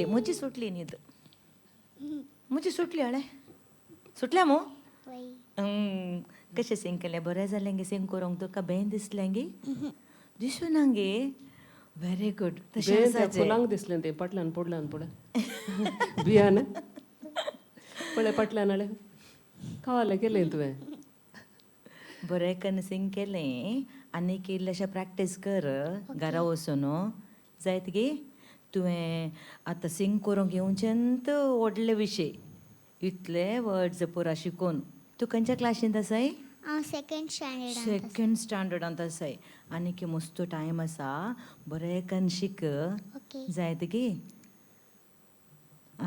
सुटली म्हजी, सुटली न्हीद म्हजी, सुटली हाडे सुटल्या मू. वय. कशें सिंग केलें? बरें जालें गे सिंग करूंक? तुका बें दिसलें गे? दिसूना गे? व्हेरी गुड, तशें बे त्या आसा. फुलांक दिसलें तें पाटल्यान पडल्यान पळय बियान पळय पाटल्यान हाडे कवालें केलें तुवें. बरें कन्न सिंग केलें. आनीक इल्लेशें प्रॅक्टीस कर घरा वचून, जायत गे? तुवें आतां सिंग करूंक येवचेंत व्हडले विशय, इतले वर्ड्स पुरा शिकून. तूं खंयच्या क्लासींत आसाय? हांव सेकंड स्टँडर्डांत. सेकंड स्टँडर्डांत आसाय. आनीक मस्तो टायम आसा, बरें कन्न शीक. ओके. जायत गे?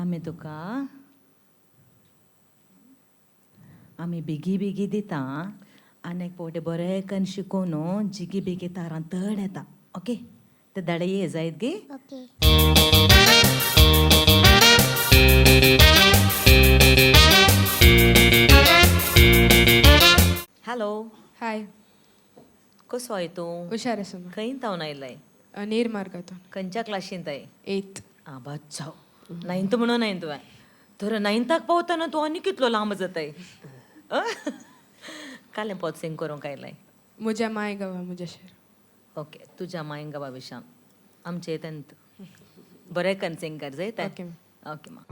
आमी तुका आमी बेगी बेगी दिता आनी एक फावटी बरें कन्न शिकोवन जिगी बेगी तारां तड येता. ओके, ते दाडे ये, जायत गे? ओके. हॅलो. हाय. कसो I तूं? हुशार आसा मॅम. खंय तावन आयलाय? नीर मार्गातून. खंयच्या क्लासींत I? Eighth. आं, बाचाव, नायन्थ म्हणून नायन तुवें तर नायन्थाक पावतना तूं आनी कितलो लांब जाताय. कालें पोत सिंग करूंक आयलाय? म्हज्या माय गांवा, म्हज्या शहर. ओके, तुज्या माय गांवा विशान आमचे तेन्थ बरें कन सिंग कर जाय. Okay ma'am. ओके मा.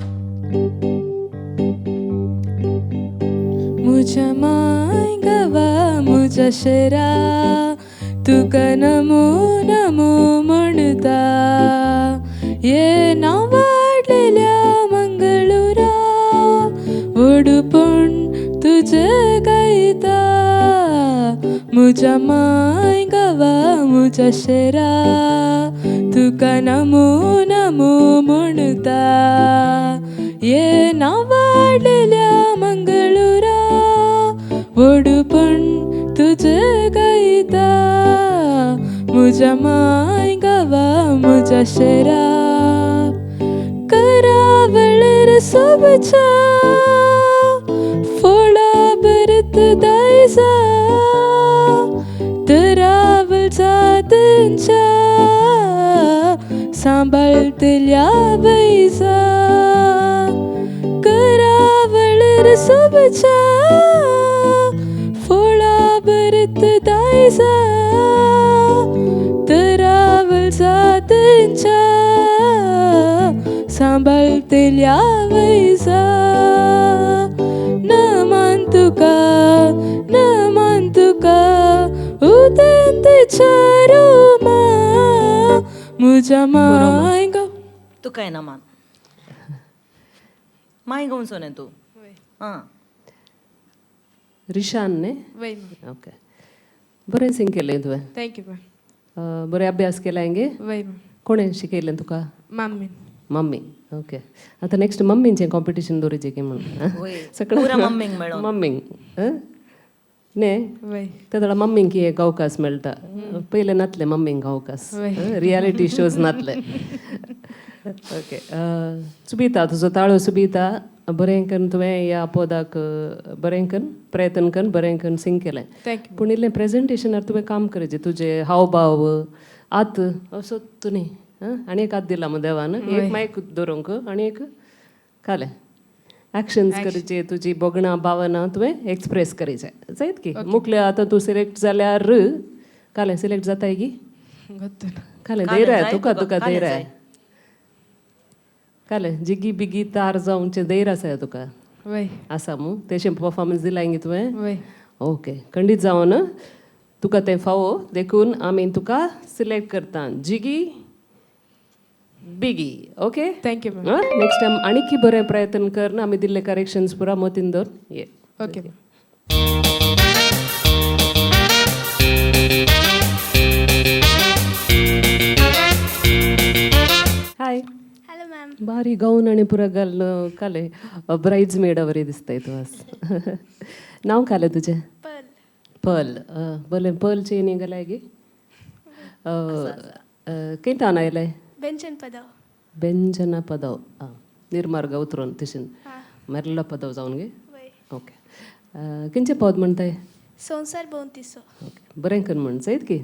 म्हज्या माय गांवा, म्हज्या शहरा, तुका नमो नमो म्हणटा. ये नांव वाडलेल्या मंगळुरा, व्हडपण तुजें गायता. म्हज्या माय गांवा, म्हज्या शहरा, तुका नमो नमो म्हणटा. ये नांव वाडलेल्या मंगळुरा, व्हडपण तुजें गायता. म्हज्या माय गांवा, म्हज्या शहरा, करावळेर सोबच्या फोळा भरत दायजा, तरावल जातींच्या सांबाळतल्या वैजा. करावळेर सोबच्या फोळा भरत दायजा, तरावल जातींच्या सांबाळतल्या वैजा. नमन तुका, नमन तुका, उदेंतेच्या रोमा, म्हज्या माय गांव. तुकाय ना मान माय गांवचो न्ही तूं? आं. रिशान न्ही? वय. ओके, बरें सिंग केलें तुवें. Thank you ma'am. बरें अभ्यास केला गे? वय मॅम. कोणें शिकयलें तुका? माम्मीन. Mummy, okay. आतां नेक्स्ट मम्मीचें कॉम्पिटिशन दवरिचें की म्हणून. वय. सगळं पुरा मम्मीक मेळोन. मम्मीक न्ही? वय. तेदळा मम्मींक एक अवकाश मेळटा, पयलें नातलें मम्मींक अवकाश, रियलिटी शोज नातले. ओके सुबीता, तुजो ताळो सुबीता बरें करून तुवें ह्या पदाक बरें करून प्रयत्न करून बरें करून सिंग केलें. Thank you. पूण इल्लें प्रेजेंटेशनार तुवें काम करचें, तुजें हावभाव आत असो तूं न्ही. आं, आनी एक हात दिला मु देवान, एक मायक दवरूंक आनी एक कालें एक्शन्स करचे, तुजी भोगणां भावना तुवें एक्सप्रेस करी जाय, जायत की मुखले. आतां तूं सिलेक्ट जाल्यार कालें सिलेक्ट जाताय की? गोत्तु. कालें कालें धैर्य जाय. तुका तुका, तुका कालें धैर्य जाय. कालें जिगी बिगी तार जावचें धैर्य आसा तुका? वय. आसा मू? तेशें परफॉर्मन्स दिलां गे तुवें? वय. ओके, खंडीत जावन तुका तें फावो, देखून आमी तुका सिलेक्ट करता जिगी बिगी. Okay. Thank you ma'am. Next time आणखी बरें प्रयत्न कर, आमी दिल्ले करेक्शन्स पुरा मतीन दवर ये. Okay ma'am. हाय. Hello ma'am. बारी गाऊन आनी पुरा घाल काले ब्रायड्स मेड वरी दिसताय तूं आज. नांव कालें तुजें? पर्ल. पर्ल, बरें. पर्ल चेनी घालाय गे. खंय तावन आयलें? बेंचन पदव. व्यंजना पदव, आं, निर्मार्ग उतरून तशें मेरला पदव जावन गे. वय. ओके, खंयचें पद म्हणटाय? संवसार भोंवतीचो. ओके, बरें कर म्हण जायत की.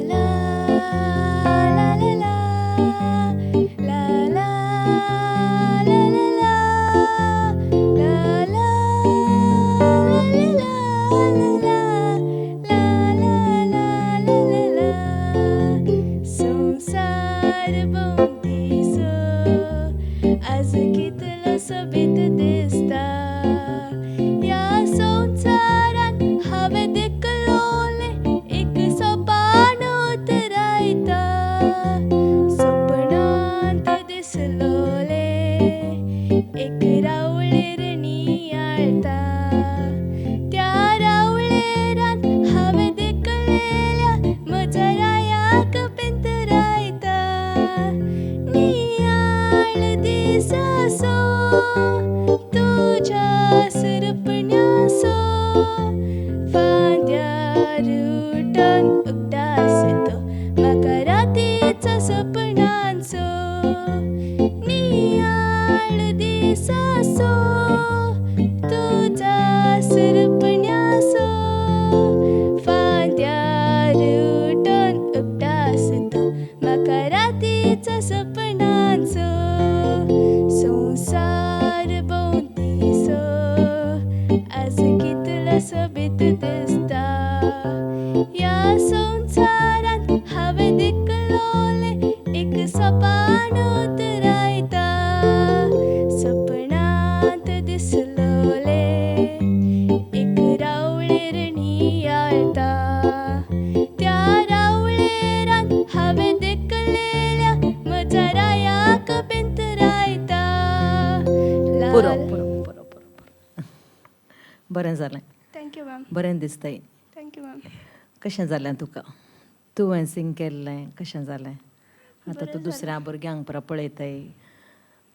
La. सुरपण्यासो फांद्यार उठोन उगडास तो म्हाका रातीचो सपनाचो संवसार भोंवतीसो आज कितलो सोबीत दिसता ह्या संवसारांत हांवें दिकलोलें एक सपान उतरायता सपनांत दिसलोलें एक रावळेर नियाळता त्या रावळेरान हांवें देखलेल्या म्हज्या रायाक पिंतरायता. पुरो पुरो पुरो पुरो पुरो, बरें जालें. Thank you ma'am. बरें दिसताय. Thank you ma'am. कशें जालें तुका? तुवें सिंग केल्लें कशें जालें? आतां तूं दुसऱ्या भुरग्यांक परा पळयताय,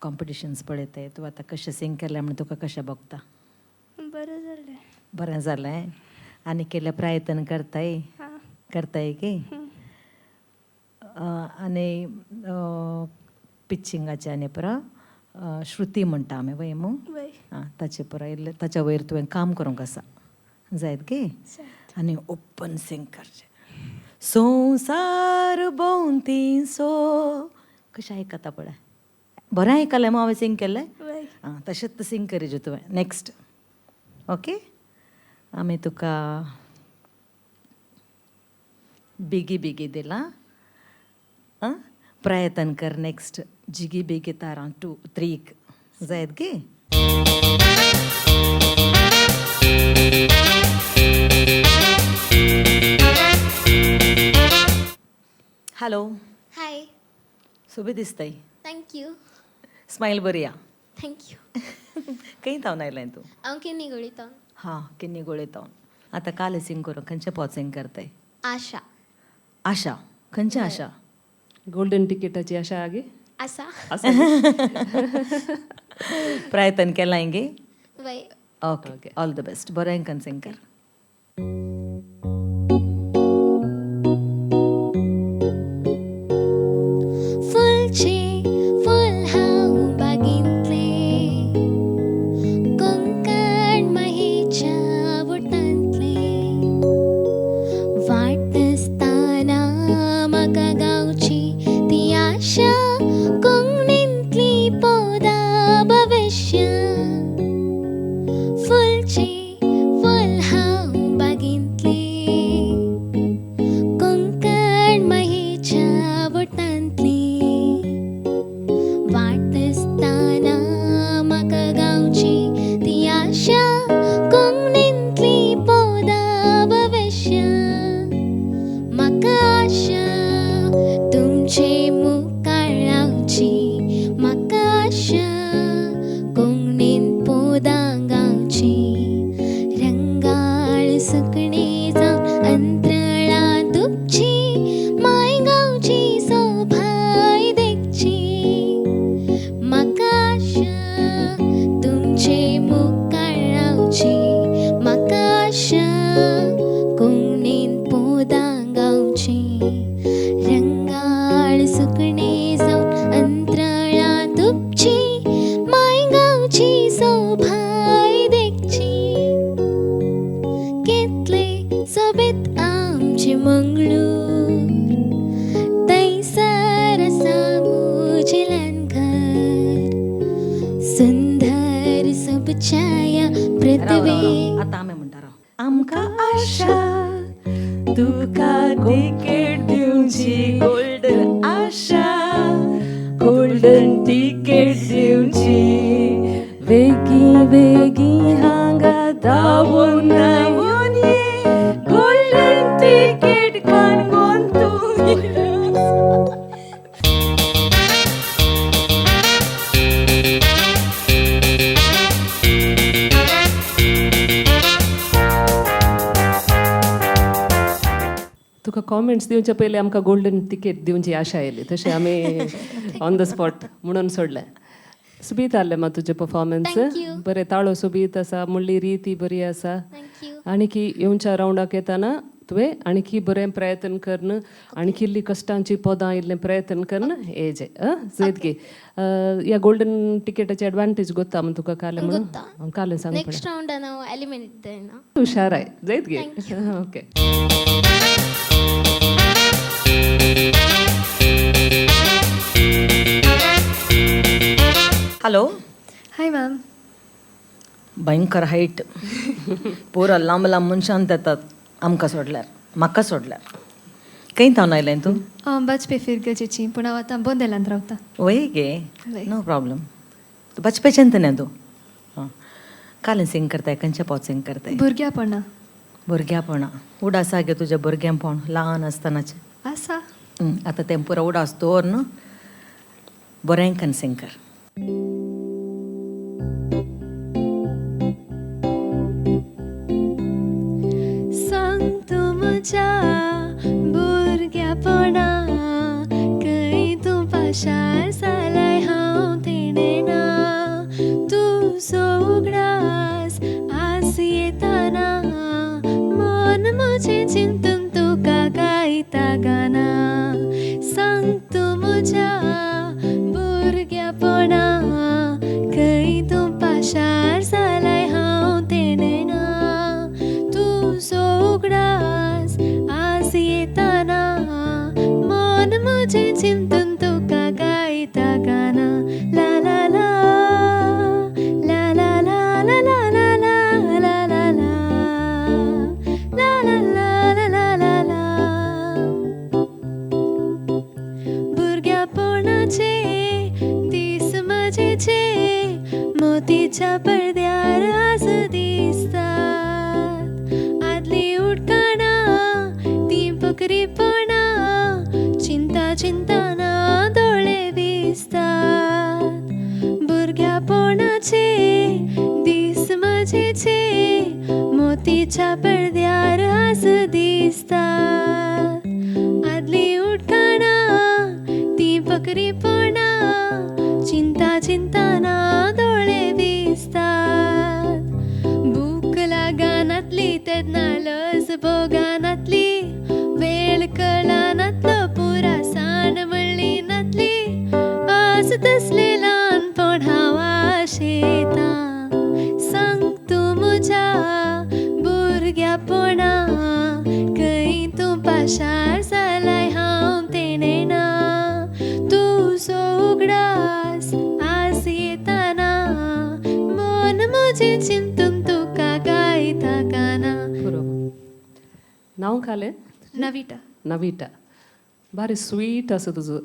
कॉम्पिटिशन्स पळयताय, तूं आतां कशें सिंग केलें म्हण तुका कशें भोगता? बरें जालें. बरें जालें. आनी केल्लें प्रयत्न करताय? हां. करताय की? आनी पिचिंगाचें आनी परा श्रुती म्हणटा आमी वय मू? वय. आं, ताचे परा इल्लें ताच्या वयर तुवें काम करूंक आसा जायत गे? आनी ओपन सिंग करचें. संवसार भोंवतीसो कशें आयकता पळय, बरें आयकलें मू हांवें सिंग केल्लें? वय. आं, तशेंच सिंग करिजे तुवें नेक्स्ट. ओके, आमी तुका बेगी बेगी दिलां. आं, प्रयत्न कर नेक्स्ट जिगी बेगी तारां 2 3 जायत गे? हॅलो. हाय. सोबीत दिसताय. Thank you. Smile बरी आ. Thank you. खंय थावन आयलें तूं? हांव किन्नी थावन. हां, किन्नी गोळी थावन. आतां काल सिंग करूं खंयचें पॉत सिंग करताय? आशा. आशा. खंयचें आशा? गोल्डन टिकेटाची आशा आगे? आसा. प्रयत्न केलां गे? वय. Okay, all the best. बरें कन सिंग कर. फुलचे फुल हांव बागेंतलें कोंकण माहेच्या वटांतलें वाट आसतना म्हाका गावची ती आशा कोंकणींतली पोदा भविश्य. फुलचे फुल हांव बागेंतलें कोंकण माहेच्या वटांतलें वाट आसतना म्हाका गावची ती आशा कोंकणींतली पोदा भविश्य. म्हाका आशा तुमचे मुखार रावची म्हाका आशा कोंकणीन पोदां गावची रंगाळ सुकणें जावन अंतराळां दुबची माय गांवची सोभाय देखची. म्हाका आशा तुमचे मुखार रावची म्हाका आशा कोंकणीन पोदां गावची रंगाळ सुकणें जावन अंतराळां दुबची माय गांवची सोभाय देखची. कितले सोबीत आमचें मंगळूर थंयसर आसा म्हजें ल्हान घर सुंदर सोबछाया पृथ्वी. आतां आमी म्हणटा राव. आमकां आशा तुका तिकेट दिवची गोल्डन आशा गोल्डन तिकेट दिवची बेगी बेगी हांगा धांवून धांवून ये गोल्डन तिकेट काणकोण तूं. तुका कॉमेंट्स दिवच्या पयलीं आमकां गोल्डन तिकेट दिवची आशा आयली, तशें आमी ऑन the spot म्हणून सोडलें. सोबीत आहलें मा तुजें परफॉर्मन्स. Thank you. बरें ताळो सोबीत आसा, मुळ्ळी रिती बरी आसा. Thank you. आनी की येवच्या रावंडाक येताना तुवें आणखी बरें प्रयत्न करन, आणखी इल्ली कश्टांची पदां इल्लें प्रयत्न करन येजे जयत गे. ह्या गोल्डन टिकेटाची एडवांटेज गोत्ता म्हण तुका कालें म्हणून कालें सांग. ನೆಕ್ಸ್ಟ್ ರೌಂಡ್ ನಾವು ಎಲಿಮಿನೇಟ್ ದೇನ. हुशार आहे जयत गे. Okay. Hello. Hi ma'am. भयंकर हायट, पुरा लांब लांब मनशान येतात आमकां सोडल्यार, म्हाका सोडल्यार. खंय थावन आयलें तूं? हांव बाजपे फिरगजेची, पूण हांव आतां बोंदेलांत रावता. वय गे. वय. No problem. तूं बचपेच्यान न्ही तूं. आं, कालें सिंग करताय? खंयच्या पावत सिंग करताय? भुरग्यापणा. भुरग्यापणा. उडास गे तुजें भुरगेंपण ल्हान आसतनाचें? आसा. आतां तें पुरो उडास दवर न्हू, बरें कन सिंग कर. सांग तूं म्हज्या भुरग्यापणा, खंय तूं पाशार जालाय हांव तेणें ना. तुजो उगडास आज येताना, मन म्हजें चिंतून तुका गायता गाना. सांग तूं म्हज्या भुरग्यापणा, खंय तूं पाशार जालाय हांव तेणें ना. तुजो उगडास आज येताना, मन म्हजें चिंतून तुका गायता गाना. ला ला ला ला ला ला ला ला ला ला ला ला ला ला ला ला ला ला ला. भुरग्यापणाचे दीस म्हजेचे मोतीच्या पडद्यार आज दिसतात. आदली उठकाणां तीं पोकरीपणां, चिंता चिंताना दोळे दिसतात. भुरग्यापणाचे दीस म्हजेचे मोतीच्या पडद्यार आज दिसतात. आदली उठकाणां तीं पोकरीपणां, चिंता चिंताना दोळे दिसतात. भूक लागनातली तेन्ना लज भोगनातली, वेळ कळनातलो पुरा साण म्हणली नातली. आज तसलें ल्हानपण हांव आशेतां. सांग तूं म्हज्या भुरग्यापणा, खंय तूं पाशार जालाय हांव तेणें ना. तुजो उगडास आज येताना, मन म्हजें चिंतून तुका गायता गाना. पुरो. नांव कालें? नविटा. नविटा, भारी स्वीट आसा तुजो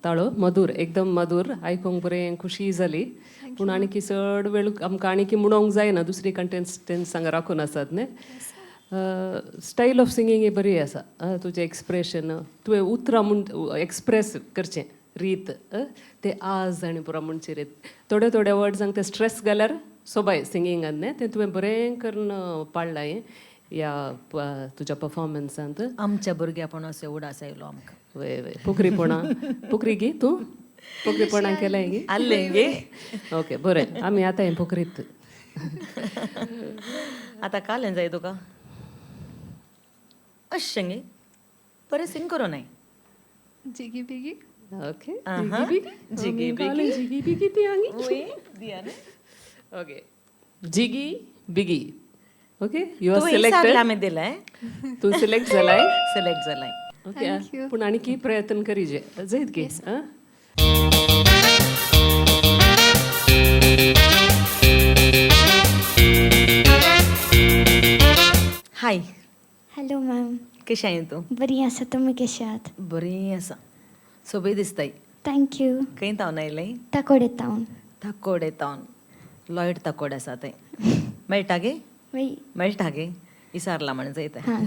ताळो, मधूर, एकदम मधूर. आयकूंक बरें खुशी जाली. पूण आणखी चड वेळ आमकां आणखी म्हणोंक जायना, दुसरी कंटेस्टंट्स हांगा राखून आसात न्ही. स्टायल ऑफ सिंगींग बरी आसा. तुजें एक्सप्रेशन, तुवें उतरां म्हूण एक्सप्रेस करचें रीत, ते आज आनी पुरो म्हणचे रीत, थोड्या थोड्या वर्ड्सांक ते स्ट्रेस घाल्यार सोबाय सिंगिंगान न्ही, तें तुवें बरें करून पाळ्ळां हें ह्या तुज्या परफॉर्मन्सांत. आमच्या भुरग्यापणा असो उडास आयलो आमकां. वय वय, पोकरीपणां. पोकरी गी तूं? पोकरीपणां केलें गी? आल्लें गे. ओके, बरें, आमी आतां हें पोकरीत. आतां कालें जाय तुका अशें गे, बरें सिंग करूं नाय. जिगी बिगी. ओके. आहा. जिगी बिगी. जिगी बिगी ती आंगी. ओके, जिगी बिगी. ओके, you are तुवें सिलेक्टेड. विचारलें आमी दिलें. तूं सिलेक्ट जालाय. सिलेक्ट जालाय. ओके. Thank you. पूण आणखी प्रयत्न करीजे जयत गे. आं. हाय. Hello ma'am. कशें आहाय तूं? बरी आसा, तुमी कशे आहात? बरी आसा, सोबीत दिसताय. Thank you. खंय थावन आयलें? ताकोडे तावन. ताकोडे थावन. लॉयड ताकोडे आसा थंय मेळटा गे? वय. मेळटा गे, विचारला म्हण जयता. हां.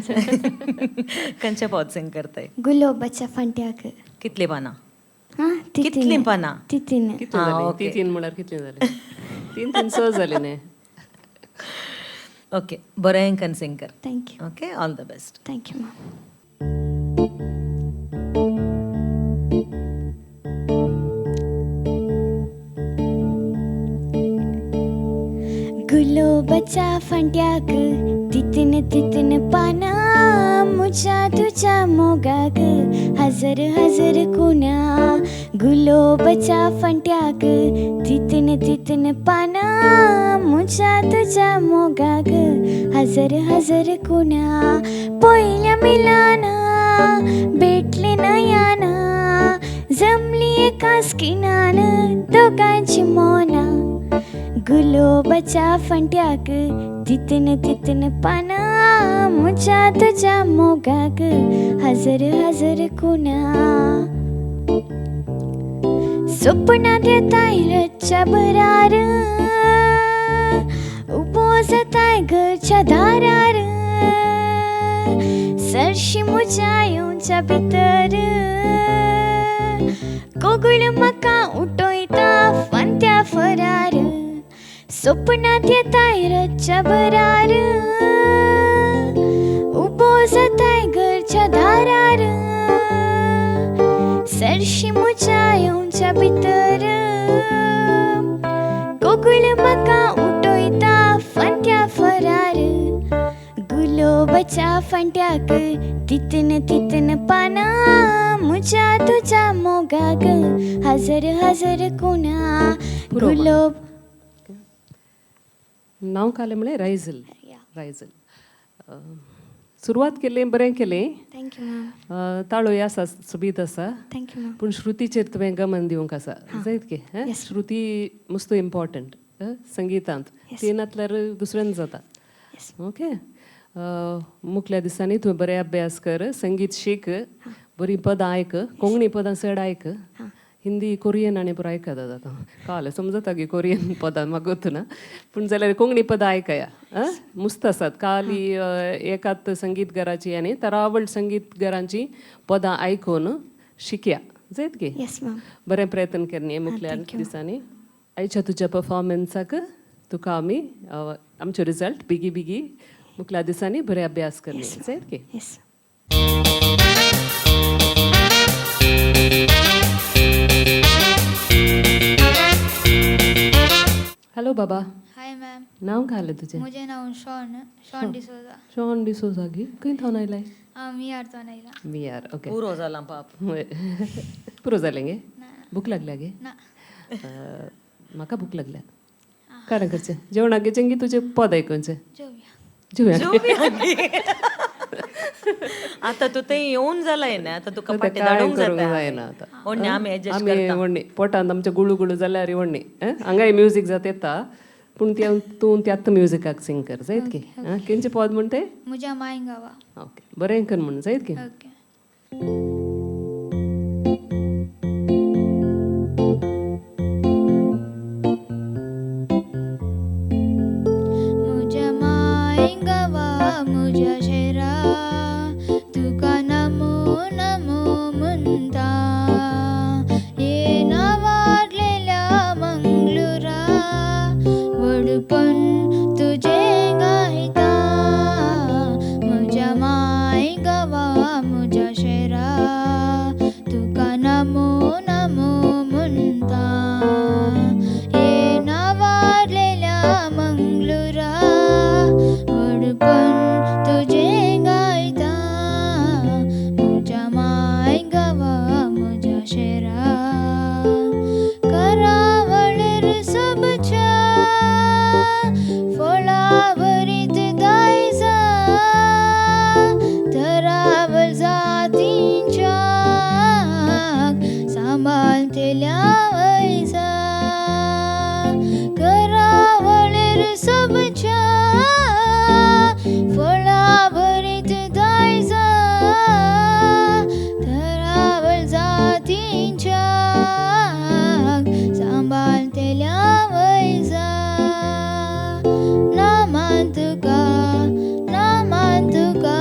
खंयच्या पावत सिंग करताय? गुलोबाच्या फांट्याक. कितलीं पानां? हां. कितलीं पानां? तितीन. कितली आं, जाली? ओके. ती तीन म्हळ्यार कितली जाली? तीन तीन स जाली न्ही. ओके, बरें कन सिंग कर. Thank you. Okay, all the best. Thank you ma'am. गुलोबाच्या फांट्याक तितीन तितीन पानां. मुझ्या तुझ्या मोगाक हजार हजार कुण्या गुलोबाच्या फांट्याक तितन तितन पानां मुझ्या तुझ्या मोगाक हजार हजार कुण्या पयल्या मिलाना भेटले नयाना जमली एका स्किनान दोगांची मोना गुलोबाच्या फांट्याक तितन तितन पानां मुझ्या तुझ्या मोगाक हजार हजार कुणा सपनांत येताय रतच्या बरार उबो जाताय घरच्या दारार सरशी म्हज्या येवच्या भितर कोगूळ म्हाका उठयता फांत्या फरार सपनांत येताय रतच्या बरार उबो जाताय घरच्या दारार सरशी म्हज्या येवच्या भितर कोगूळ म्हाका उठयता फांत्या फरार गुलोबाच्या फांट्याक तितन तितन पानां म्हज्या तुझ्या मोगाक हजार हजार कुणा पुरो बा. गुलोब. नांव कालें म्हळें रायझल. रायझल, सुरवात केली, बरें केलें. Thank you ma'am. ताळोय आसा, सोबीत आसा. Thank you ma'am. पूण श्रुतीचेर तुवें गमन दिवंक आसा जायत की. श्रुती मस्त इम्पॉर्टंट संगितांत, ती नासल्यार दुसऱ्यान जाता. ओके, मुखल्या दिसांनी तुवें बरें अभ्यास कर, संगीत शीक, बरीं पदां आयक, कोंकणी पदां चड आयक. हिंदी, कोरियन आनी पुरो आयकता आतां काल समजता की कोरियन पदां म्हाका गोत्त ना, पूण जाल्यार कोंकणी पदां आयकया. मुस्त आसात. काली एकात संगीतगाराची आनी तरावळ संगीतगारांची पदां आयकून शिकया जायत की. येस मॅम. बरें प्रयत्न करणी मुखल्या दिसांनी. आयच्या तुज्या परफॉर्मन्साक तुका आमी आमचो रिजल्ट बेगी बेगी. मुखल्या दिसांनी बरें अभ्यास करणी जायत की. येस. हॅलो बाबा. Hi ma'am. नांव काय आलें तुजें? म्हजें नांव Shaun, Shaun D'Souza. Shaun D'Souza गी, खंय थावन आयलाय? हांव मियार आयला. We R, okay. पुरो जालां पाप. पुरो जालें गे? भूक लागल्या गे? ना. म्हाका भूक लागल्या. कांय करचें, जेवणाक घेचें की तुजें पद आयकुचें? जेवया. जेवया. आतां तूं थंय येवन जालाय ना, आतां तुका आतां फाटीं काय धाडूंक करूंक जाता. जायना आतां. व्हडणे आमी एडजस्ट आमी करता. व्हडणे पोटांत आमच्या गुळू गुळू जाल्यार व्हडणे हांगाय म्युजीक जात येता, पूण ते तूं त्यात म्युजिकाक सिंग कर जायत की. खंयचें पद म्हणटे? म्हज्या माय गांवा. ओके, बरें कर म्हण जायत की. ओके. म्हज्या माय गांवा, म्हज्या शेरा, तुका नमो नमो म्हणटा. येना वाडलेल्या मंगळुरा, व्हडपण तुजें गायता. म्हज्या माय गांवा, म्हज्या शेरा, तुका नमो नमो म्हणटा. येना वाडलेल्या मंगळुरा, व्हडपण तुजें गायता. म्हज्या माय गांवा, म्हज्या शेरा, करावळीर सबच्या फळावरीत दायजा, थरावळ जातींच्या सांबाळतेल्या वैजा. करावळीर सबच्या फळावरीत दायजा, थरावळ जातींच्या सांबाळतेल्या वैजा. ना मान तुका, ना मान तुका,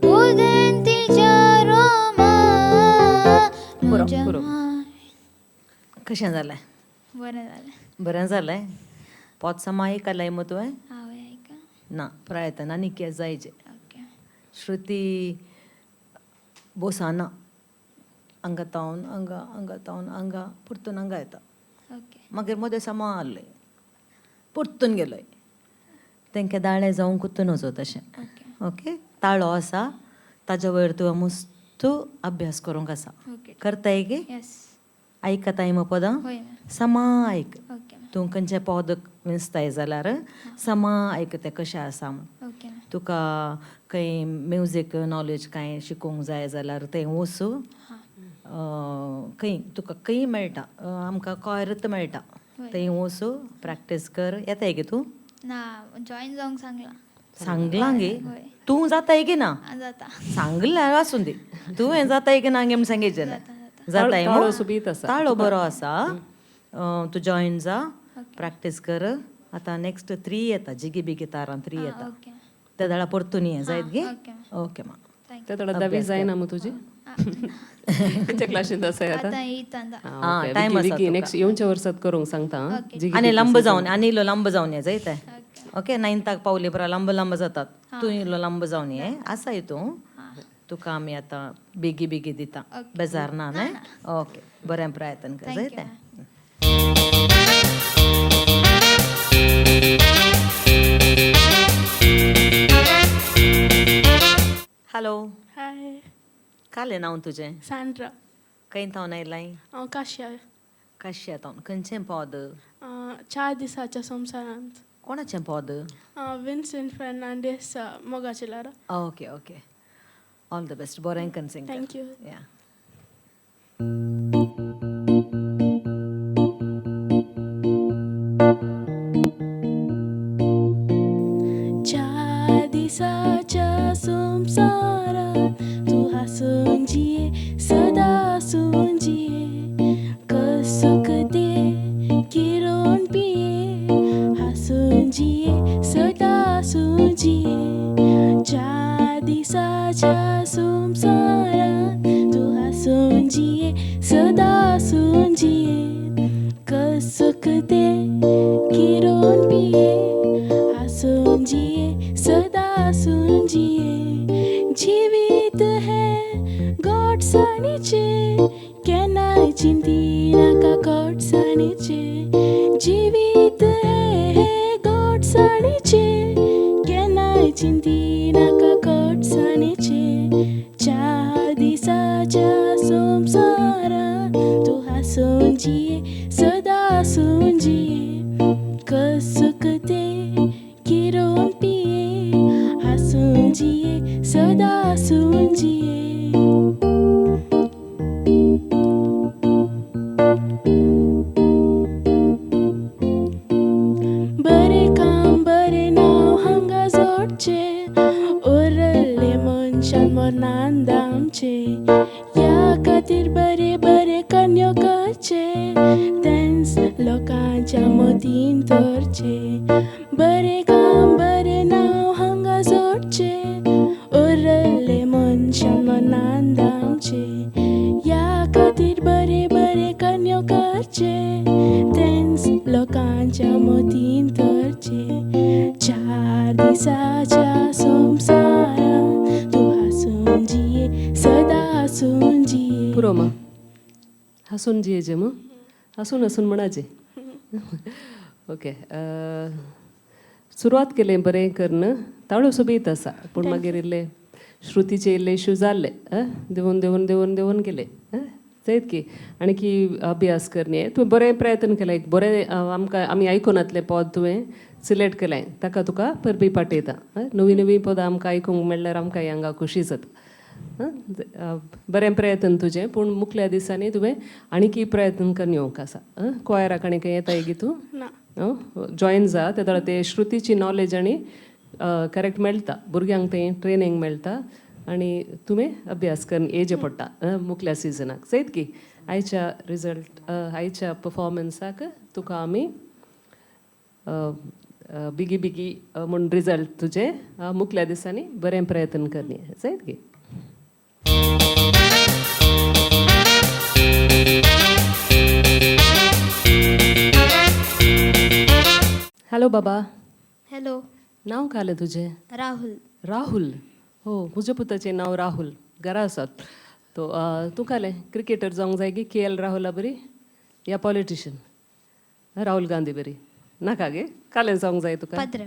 उदेंतीच्या रोमा. म्हज्या पुरो. कशें जालें? बरें जालें. बरें जालें. पोत्सां आयकलाय मगो तुवें? हांवें आयका. ना, प्रयत्न आनी कितें जायचे. ओके. श्रुती बोसाना, हांगा तावन हांगा, हांगा तावन हांगा, परतून हांगा येता. ओके. मागीर मदें समा आहलोय, परतून गेलोय. तेंकां दाळे जावंकूच नजो तशें. ओके. ओके, ताळो आसा ताज्या वयर तुवें मस्तू अभ्यास करूंक आसा. ओके. करताय गे? येस. आयकताय मग पदां? हय मॅम. समा आयक. Okay ma'am. तूं खंयचें पद विंचताय जाल्यार समा आयक तें कशें आसा म्हूण. Okay ma'am. तुका खंय म्युजीक नॉलेज कांय शिकूंक जाय जाल्यार थंय वच. खंय तुका खंय मेळटा, आमकां कॉयरत मेळटा, हय. थंय वच, प्रॅक्टीस कर. येताय गे तूं? ना, जॉईन जावंक सांगलां. सांगलां गे? हय. तूं जाताय गे ना? आं, जाता. सांगलें आसूं दी, तुवें जाताय की ना गे म्हूण सांगचें ना. जाताय ताळो मू? सोबीत आसा. ताळो बरो आसा. तूं जॉयन जा, प्रॅक्टीस कर. आतां नेक्स्ट 3 येता, जिगी बिगी तारां 3 येता. ओके. त्या दाडा परतून ये जायत गे? ओके. ओके मा. ते थोडा दावी जायना मग तुजी? खंयच्या क्लासींत आसाय आतां? आतां येता. आं, टायम आसा तुका. नेक्स्ट येवच्या वर्सात करूंक सांगता आं. जिगी आनी बिगी लांब season. जावन आनी इल्लो लांब जावन ये जायत. ओके, नायन्थाक पावले परा लांब लांब जातात. तूं इल्लो लांब जावन ये आसाय तूं. तुका आमी आतां बेगी बेगी दिता, बेजार ना न्हय? ओके, बरें प्रयत्न कर जायत. हॅलो. हाय. कालें नांव तुजें? सँड्रा. खंय थावन आयलाय? हांव काश्यार. काश्या थावन. खंयचें पद? चार दिसाच्या संवसारांत. कोणाचें पद? विन्संट फेर्नांडीस, मोगाचे Lara. Okay okay, all the best. बरें कन सिंग. Thank you. या. चार दिसाच्या संवसारांत तूं हांसून जिये, सदां हांसून जिये. कसुक दे किरोन पिये, हांसून जिये, सदां हांसून जिये. चार दिसाच्या संवसारांत तूं हांसून जिये, सदां हांसून जिये. कसुक दे किरोन पिये, हांसून जिये, सदां हांसून जिये. जिवीत हें गोडसाणीचें, केन्नाय चिंती नाका गोडसाणीचें. जिवीत हें गोडसाणीचें, केन्नाय चिंती नाका गोडसाणीचें. चार दिसाच्या संवसारांत तूं हांसून जिये, सदां हांसून जिये. कसुक दे किरोन पिये, हांसून जिये, सदां हांसून जिये. बरें काम बरें नांव हांगा जोडचें, उरल्ले मनशान मरणान दामचें. ह्या खातीर बरें बरें करण्यो करचें, तेंच लोकांच्या मतीन धरचें. बरें काम बरें नांव हांगा जोडचें, उरल्ले मनशान मरणान दामचें. ह्या खातीर बरें बरें करण्यो करचें, तेंच लोकांच्या मतीन धरचें. चार दिसाच्या संवसारांत तूं हांसून जिये, सदां हांसून जिये. पुरो मा. हांसून जियेचें मग, हांसून हांसून म्हणाचें. ओके, सुरवात केलें बरें करून, ताळो सोबीत आसा, पूण मागीर इल्लें श्रुतीचे इल्ले इश्यू जाल्ले, देंवून देंवून देंवून देंवून गेले. जायत की आनी की अभ्यास करणे. तुवें बरें प्रयत्न केलें, एक बरें आमकां आमी आयकुनातलें पद तुवें सिलेक्ट केलें, ताका तुका परबी पाठयता. नवीं नवीं पदां आमकां आयकूंक मेळ्ळ्यार आमकां हांगा खोशी जाता. बरें प्रयत्न तुजें, पूण मुखल्या दिसांनी तुवें आणकी प्रयत्न करून येवंक आसा. क्वायराक आनी खंय येताय गी तूं? ना. जॉयन जा, तेदोळा ते श्रुतीची नॉलेज आनी करेक्ट मेळटा, भुरग्यांक तें ट्रेनींग मेळटा आनी तुवें अभ्यास करून येवचें पडटा मुखल्या सिजनाक. जायत की आयच्या रिजल्ट, आयच्या पफॉर्मन्साक तुका आमी बेगी बेगी म्हूण रिजल्ट तुजें मुखल्या दिसांनी बरें प्रयत्न करणी जायत की. हॅलो बाबा. हॅलो. नांव कालें तुजें? राहुल. राहुल. हो, म्हज्या पुताचें नांव राहुल, घरा आसात तो. तूं कालें क्रिकेटर जावंक जाय की के एल राहुला बरी या पॉलिटिशन राहुल गांधी बरी? नाका गे, कालें जावंक जाय तुका? पाद्रे.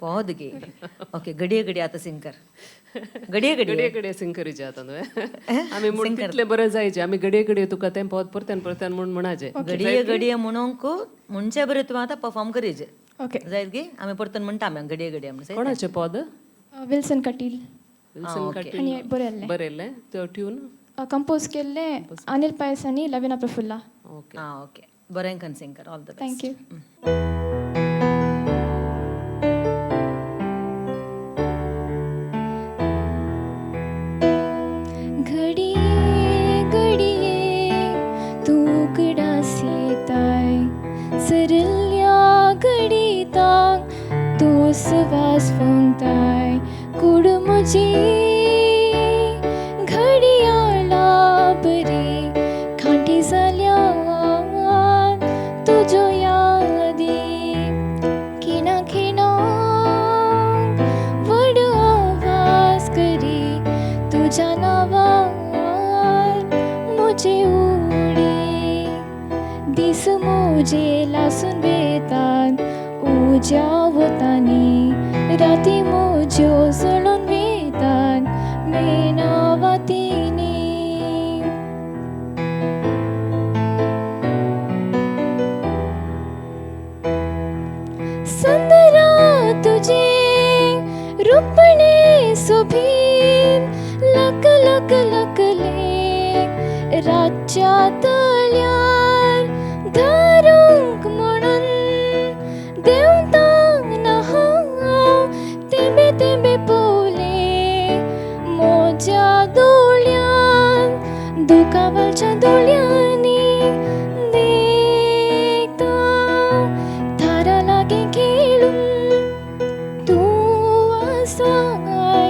पद गे. ओके, घडये घडये आतां सिंग कर. घडये घडये. घडये घडये सिंग करीचे आतां तुवें. आमी म्हूण तितलें बरें जायचें, आमी घडये घडये तुका तें पद परत्यान परत्यान म्हूण म्हणाचें. घडये घडये म्हणूंक म्हणचे बरें तुवें आतां परफॉर्म करीचे. ओके. जायत गे? आमी परतून म्हणटा आमी घडये घडये म्हण. कोणाचें पद? विल्सन कटील. विल्सन कटील. आनी बरयल्लें. बरयल्लें तो ट्यून कंपोज केल्लें अनिल पायस आनी लविना प्रफुल्ला. ओके. आं, ओके, बरें कन सिंग कर. All the best. Thank you. घडये घडये तूं उगडास येताय, सरिल्ल्या घडितांक तूं सुवास फुंकताय. कूड म्हजी घडयाळा बरी खांटी जाल्या तुज्यो यादी. खिणा खिणाक व्हड आवाज करी तुज्या नांवार म्हजी उडी. दीस म्हजे लासून वेतात उज्या वतांनी, राती म्हज्यो जळून वेतात मेणावातींनी. सुंदरा तुझे रुपणे सोबीत लक लक लकले रातच्या तळ्यार धरूंक म्हणून देंवताना हांव तेंबे तेंबे पोवले. म्हज्या दोळ्यान दुकावलच्या दोळ्यांनी देखता थारा लागीं खेळून तूं आसाय.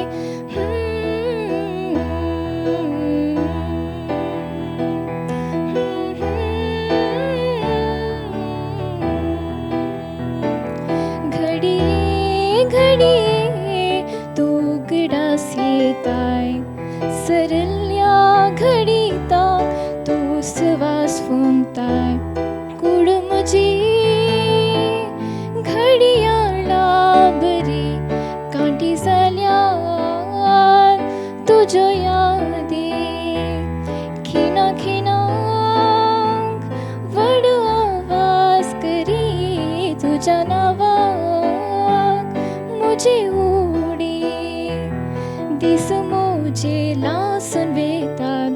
घडये घडये तूं उगडास येताय, सरिल्ल्या घडिताक तूं सुवास फुंकताय. कूड म्हजी घडयाळा बरी कांटी जाल्या तुज्यो यादी. खिणा खिणाक व्हड आवाज करी तुज्या नांवाक म्हजी उडी. दीस म्हजे लासून वेतात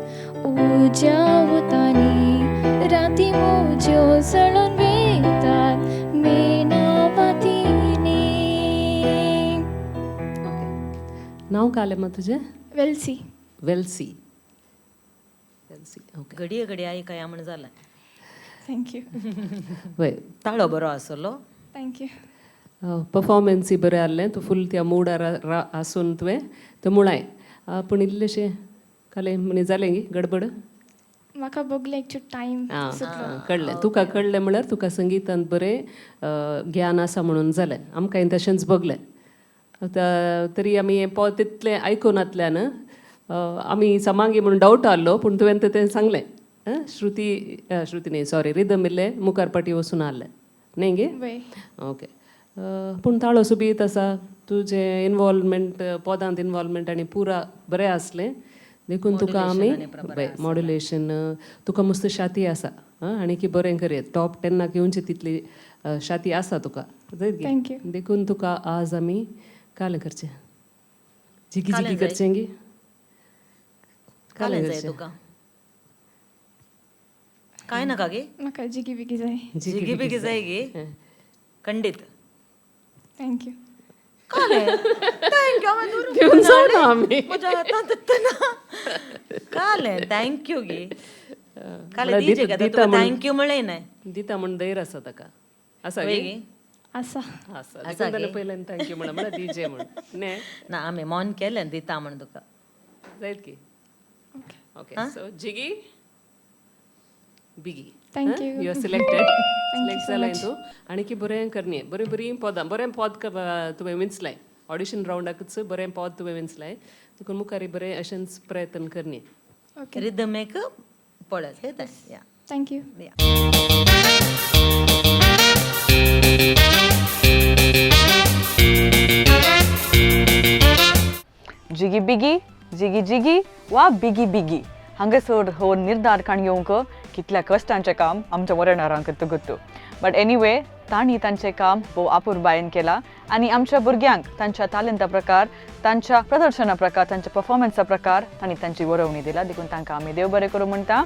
उज्या वतांनी, राती म्हज्यो जळून वेतात मेणावातींनी. ओके, नांव कालें मा तुजें? वेल्सी. वेल्सी. Wellesley, okay. घडये घडये आयकया म्हण जालें. Thank you. वय. ताळो बरो आसलो. Thank you. परफॉर्मन्सी बरें आहलें. तूं फूल त्या मुडार आसून तुवें तें मुळाय. पूण इल्लेशें कालें म्हणी जालें गी गडबड. म्हाका भोगलें एक टायम आं, सुटलो. कळ्ळें तुका. कळ्ळें म्हळ्यार तुका संगितांत बरें ज्ञान आसा म्हणून जालें. आमकां तशेंच भोगलें. आतां तरी आमी हें पद तितलें आयकुनातल्यान आमी समांगी म्हणून डावट आहलो, पूण तुवें तें सांगलें. श्रुती, श्रुती न्ही, सॉरी, रिदम इल्लें मुखार पाटी वचून आहलें न्ही गे? वय. ओके, पूण ताळो सोबीत आसा. तुजें इनवॉल्वमेंट, पदांत इनवॉल्वमेंट आनी पुरा बरें आसलें, देखून तुका आमी मॉड्युलेशन. तुका मस्त शाती आसा. आं, आनी की बरें करयत. टॉप 10नाक येवची तितली शाती आसा तुका. जायत गे? Thank you. देखून तुका आज आमी कालें करचें, जिगी कालें जिगी जाय. करचें गी. कालें जाय तुका? काय नाका गे? म्हाका जिगी बिगी जाय. जिगी बिगी जाय गे खंडीत. Thank you. Thank you. घेवन जावना आमी. म्हज्या हातांत ना कालें. Thank you गे कालें. म्हळ्यार दिजे गे दिता तुका. म्हण. Thank you म्हणलें न्हय. दिता म्हूण धैर्य आसा ताका. आसा वय गे? गे. आसा. आसा. आसा देखून ताणें गे. पयल्यान thank you म्हणलें, म्हळ्यार डीजे म्हण न्ही. ना, आमी मन केलें दिता म्हण तुका. जायत की. ओके, सो जिगी बिगी. Thank you. You are selected. Thank you select so जालाय much. तूं. आनी की बरें करनी. बरीं बरीं पदां, बरें पद तुवें विंचलाय. ऑडिशन रावंडाकूच बरें पद तुवें विंचलाय, देखून मुखार बरें अशेंच प्रयत्न करनी. ओके. रिदम एक पळय या. Thank you. या. जिगी बिगी, जिगी जिगी वा बिगी बिगी हांगासर हो निर्धार काण येवंक कितल्या कश्टांचें काम आमच्या वरणारांक तुगुत्तू. बट एनिवे, तांणी तांचें काम भोव आपुरबायेन केलां आनी आमच्या भुरग्यांक तांच्या तालंता प्रकार, तांच्या प्रदर्शना प्रकार, तांच्या परफॉर्मन्सा प्रकार तांणी तांची वरोवणी दिला. देखून तांकां आमी देव बरें करूं म्हणटा.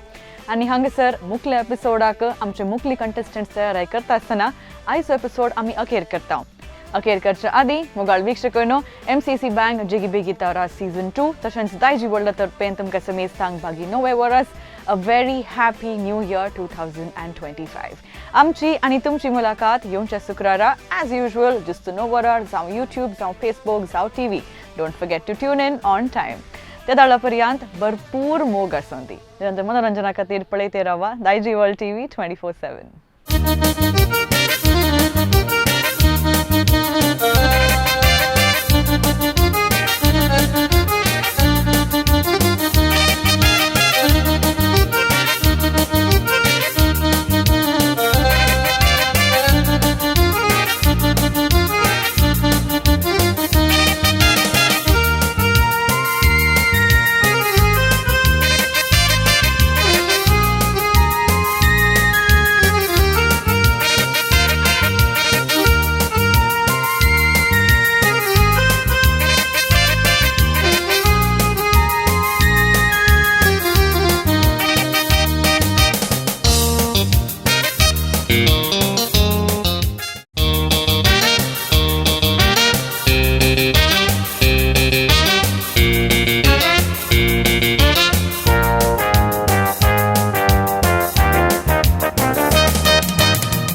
आनी हांगासर मुखल्या एपिसोडाक आमचे मुखली कंटेस्टंट्स तयार करता आसतना आयचो एपिसोड आमी अखेर करता. अखेर करच्या आदीं मोगाळ वीक्षकांनो, एमसीसी बँक जिगी बिगी तारा सीझन 2 तशेंच दायजी वर्ल्ड तर्फेन तुमकां समेस्तांक भागी नवें वरस, a very happy new year 2025. आमची आनी तुमची मुलाकात येवच्या शुक्रारा एज युजल जुस्त 9 वरार, जावं युट्यूब, जावं फेसबूक, जावं TV. Don't forget to tune in on time. त्या दाळा पर्यंत भरपूर मोग आसूं दी. निरंतर मनोरंजना खातीर पळयते रावा दायजी वर्ल्ड टीव्ही 24/7.